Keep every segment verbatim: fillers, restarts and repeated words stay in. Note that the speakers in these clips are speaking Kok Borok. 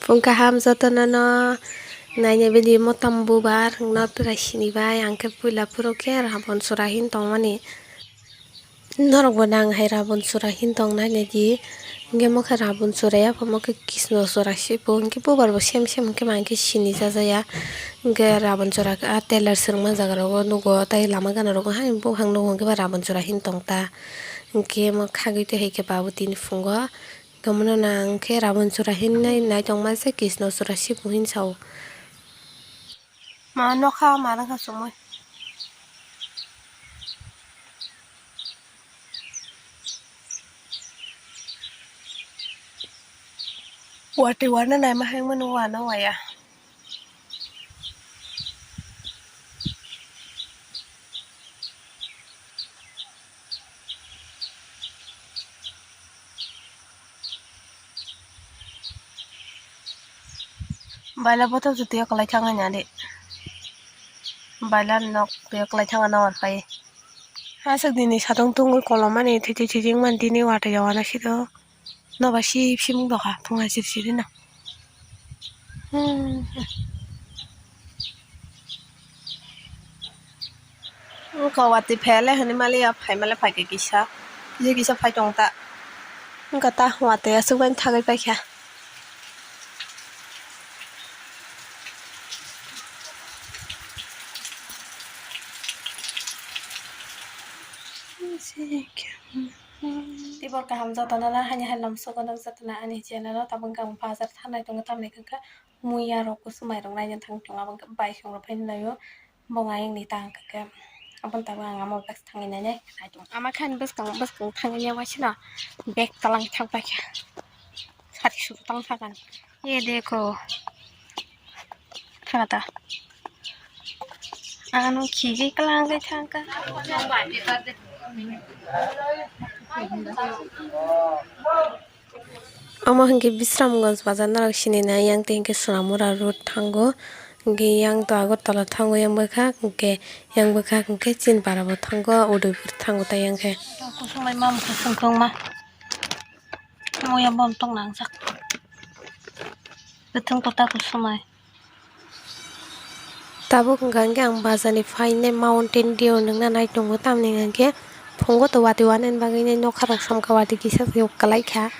Phung kaham jotono no naina bini motom bubar no pura sini bai, ang khe puila phuru khe Rabon Chura hin tongmani. Norok bo nang hai Rabon Chura hin tong nai di. Hingke mo khe Rabon Chura ya, omo khe Kisno Chura se bo, hingke bubar bo sem sem hingke ma hingke sini jajaya. Hingke Rabon Chura khe a tailor swrwngma jaga rogo nugo, tai lama gana rogo hai buphang nugo hingke ba Rabon Chura hin tong ta. Hingke mo khagwi twi hai khe babu tini phungo. Hingke mono nang khe Rabon Chura hin nai nai tongma se Kisno Chura se bo hin sao. Ma nokha ma nokha chumui. Watwi wana naima hai mano wana waya. Baila bothop se twi kwlai thangwi nadi. Baila nok twi kwlai thangwi nang pai. Aswk dini satung tungwi kolomani thiti thiti wngmani tini watwi jawana sito. Noba sip sip wng tongkha thungya sip sip no. Hmm. Wngkha watwi phaiya le hwnwi maliya, phaima le phaikha kisa, kisa kisa phai tong ta. Wngkha ta watwi aswk bai thagwi paikha. Tibor kaham jotono no haini hai lom sogo nukjakna ani channel o, tabuk wngkha ang bazar thanai tongo, tamni hwnkha muya rok kusu mai rok naina thang tongo, abo wngkha bai song rok phai nai o. Bo ayang ni ta hwnkha khe, aboni tabuk ang amo bwskango thangwi nainai. Ama khe ani bwskang bwskang thangwi ya waisano bag twlang thang paikha. Sari suru tang thang ani. Ye dekho. Thang ta. Ano khigwi kwlangwi thangkha. Omo hwnkhe Bisramganj bazar norok sinina, yang twi hwnkhe Sonamura road thango, hwnkhe yang to Agartala thango yang bwkha, hwnkhe yang bwkha hwnkhe Chinpara bo thango, Udaipur thango ta yang khe. Kusumai mamkha songkhorma, muya bom tong nangjak, bwthwng kwtal kusumai. Tabuk hwnkha hwnkhe ang bazar ni phainai Mountain Dew nungna nai tongo, tamni hwnkha khe phungo to watwi wanani bagwi nai nokha rok somkha watwi kisa se kwlai kha.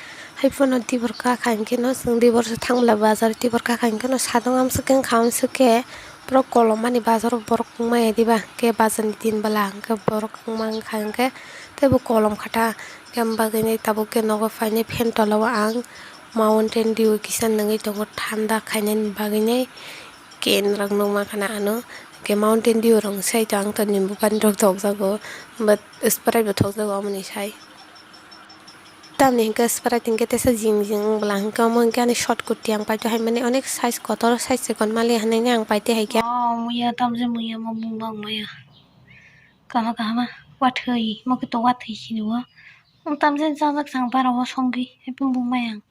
Haiphano tibor kakha hwnkhe no chwng tibor se thang bwla bazar tibor kakha hwnkhe no sadong amswk wngkha, amswk khe borok kolom mani bazar o borok wngmaya diba, hwnkhe bazar ni din bwla hwnkhe borok wngma wngkha hwnkhe teibo kolom kha ta. Hwnkhe am bagwi nai tabuk khe nogo phainai phen tola o ang Mountain Dew kisa nungwi tongo thanda khainani bagwi nai. Can rok nukma khana ano, hwnkhe Mountain Dew rok sai to ang to nimbu pani rok thokjago, but Sprite bo thokjago amoni sai. Tamni hwnkhe Sprite hwnkhe teisa jing jing wng bwla hwnkhe omo hwnkhe ani short kurti ang paito hai mani onek size kotor size chikon mali hinwi ang paite hai khe. Oh, muya tamjani muya mo mung bang maya. Kahama kahama wathwi mo khe to wathwi sini o. Ang tamjani chajak chang bara o songwi hai bung bung maya ang.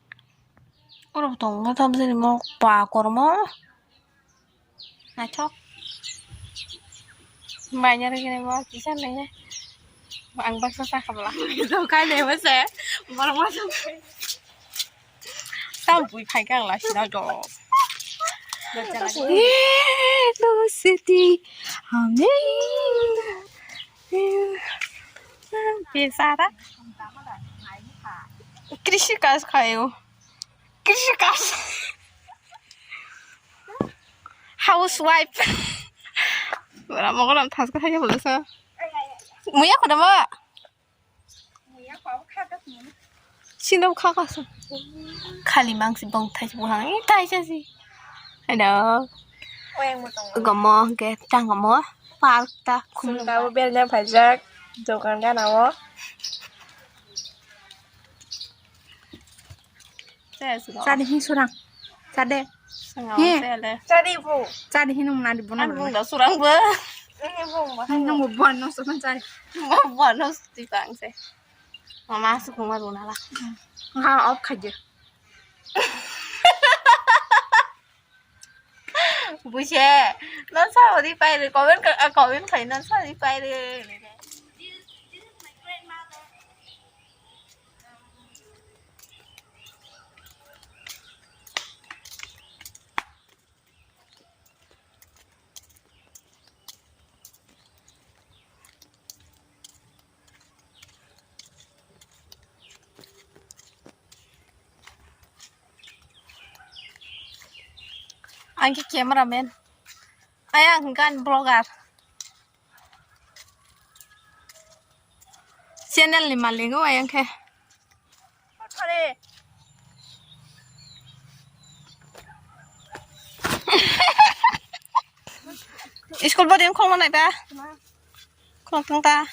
Oro bo tongo tamjani mo pa kormo. Naithok. Manya rwgini mo kisa nanya. Ang baksa sakha bwla. Dokai nai mo se. Borok ma sa. Tam bui phai kang la sina do. Ye dosti hame. Besara. Krishi kaj khayo. Krishi kaj. Housewife. Ora mogolam thaska thaya bolsa. Muya khoda ma. Sino kha kha sa. Khali mangsi bong thai buhang. Thai sa si. Hello. Gomo ke tang gomo. Park ta khum. Sungkabo belnya phaijak. Dokan gana o. Chadi hin surang. Chade. He. Chadi bo. Chadi hin nung nadi bono. Ang bung da surang bo. Ini bung ba. Nung bo bon no so chadi. Bo bon no ti pang se. Mama su kuma runa la. Ha, off khaje. Buise. Non sa odi paire, comment ka, comment khai non sa odi paire. Ang khe cameraman. Ayang hwnkhe ani vlogger. Channel ni malik o ayang khe. School body wng khorokma nai ba? Khorok thang ta.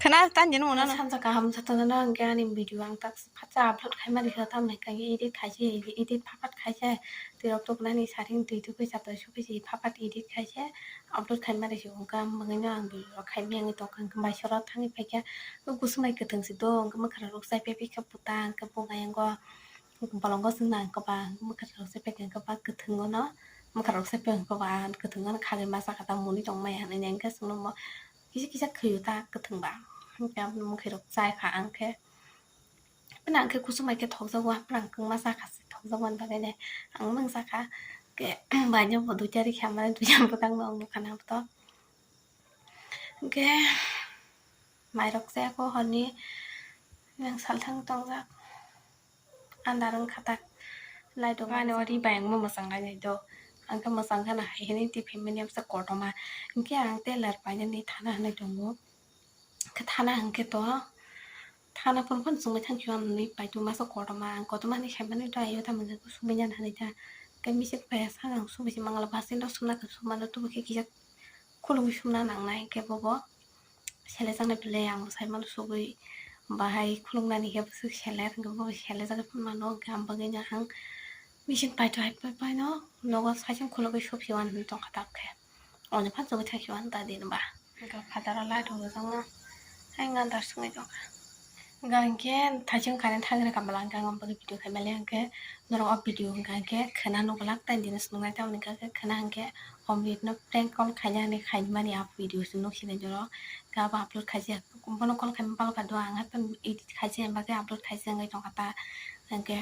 Khwna tan jin mona na. Sanja kaham sa tongna na hwnkhe ani video ang tak phatsa upload khaima rikha tamni hwnkhe edit khaise edit phapat khaise twirok tubunani saring twi tubui satoi subui se phapat edit khaise upload khaima rikha hwnkhe ang bagwino ang video rok khaimani tongkha hwnkhe bai sora thangwi phaikha kusumai kwthwng se do hwnkhe mwkhang rok chaipai phaikha bwtang hwnkhe bo ayang go. Bolongo chwngno ang kwbang mwkhang rok se pekeng kwbang kwthwngono mwkhang rok se pekeng kwbang kwthwngono khagwi masa kha ta muni tong maya hinwi hwnkhe chwngno mo kisa kisa khwio ta kwthwngba hwnkhe aboni mwkhwi rok chai kha ang khe. Bini ang khe kusumai khe thokjago hapra ang kwngma cha kha se thokjakmani bagwi le ang nang cha kha khe baino bo duita rikha mani duita bwtang no ang nukha na to hwnkhe mairok chaya kho horni yang salthang tongjak. Andar wngkha tak. Light rok ani o ri bai ang bo mwchang lainai do. Ang khe mwchang khana hai hwnwi twi phaimani absa kotorma. Hinkhe ang tailor painani thana hinwi tongo. Khe thana hinkhe to thana phone phone chwngwi thangkhe o nwnwi paitoma masa kotorma. Ang kotorma hinwi khaimani do ayo tamo hwnkhe sumui nani hinwi ta. Khe misin paiya saka ang sumui se mangla bus stand o sumna khe sumano tubukhe kisa khulugwi sumna nangnai hinkhe bobo. Selejaknai belai ang bo saimano sugwi bahai khuluknani khe bwswk selek hwnkhe bo selejak phano mano hwnkhe ang bagwino ang misin paito hai pai paino nogo saichung khulugwi subsi uan hinwi tongkha tabukhe. Oni phano chugwi thangsi uan ta din ba. Hwnkhe phataro light rok rijak no hai nga dar sungwi tongkha. Hwnkhe ang khe thaising current thangwi rwkha bwla hwnkhe ang bagwi video khaimali hwnkhe norok o video hwnkha hwnkhe khwna nukglak tai dino se nuknai tamoni hwnkha khe khwna hwnkhe. Omrit no prank call khaina hinwi khaimani a video se nuk sinai joro. Khe abo upload khaijak. Bono call khaima balkha do ang haphano edit khaijak bagwi upload khaijak wngwi tongkha ta. Hwnkhe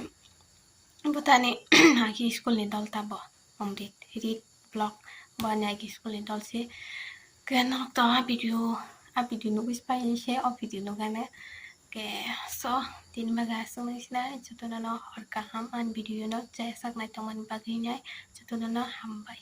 bwtani agi school ni dol ta bo. Omrit Rit vlog bo ani agi school ni dol se. Khe norok to a video a video nugwi se pai se o video nugane. Khe so tini bagwi aswk nai sinai jotono no hor kaham ani video no chaya sak nai tongmani bagwi hinai jotono no hambai.